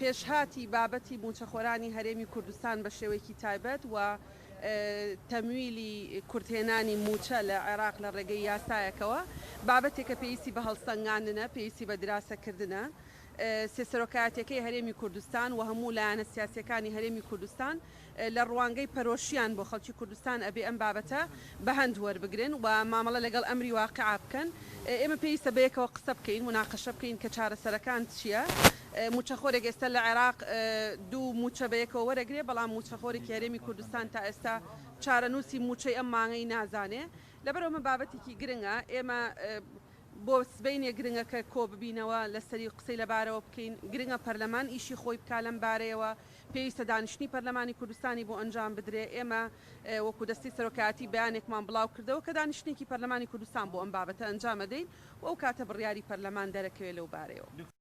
پێشهاتی بابەتی مووچەخۆرانی هەرێمی کوردستان بە شێوەیەکی تایبەت و تەمویلی کورتهێنانی مووچە لە عێراق لە ڕێگەی یاسایەکەوە بابەتێکە پێویستی بە هەڵسەنگاندنە، پێویستی بە دراسەکردنە. سێ سەرۆکایەتیەکەی هەرێمی کوردستان و هەموو لایەنە سیاسیەکانی هەرێمی کوردستان لە ڕوانگەی پەرۆشیان بۆ خەڵکی کوردستان ئەبێ ئەم بابەتە بە هەند وەربگرن و مامەڵە لەگەڵ ئەمری واقیع بکەن. ئێمە پێویستە بەیەکەوە قسە بکەین، موناقەشە بکەین کە چارەسەرەکان چییە. مووچەخۆرێک ئێستا لە عێراق دوو مووچە بەیەکەوە وەرەگرێ، بەڵام مووچەخۆرێکی هەرێمی کوردستان تا ئێستا چارەنووسی مووچەی ئەم مانگەی نازانێ. لەبەرئەوە ئەمە بابەتێکی گرنگە. ئێمە بۆ سبەینێ گرنگە کە کۆببینەوە لەسەری و قسەی لەبارەوە بکەین. گرنگە پەرلەمان ئیشی خۆی بکا لەم بارەیەوە. پێویستە دانیشتنی پەرلەمانی کوردستانی بۆ ئەنجام بدرێ. ئێمە وەکو دەستەی سەرۆکایەتی بەیانێکمان بڵاو کردەوە کە دانیشتنێکی پەرلەمانی کوردستان بۆ ئەم بابەتە ئەنجام ئەدەین و ئەو کاتە بڕیاری پەرلەمان دەرەکەوێ لەو بارەیەوە.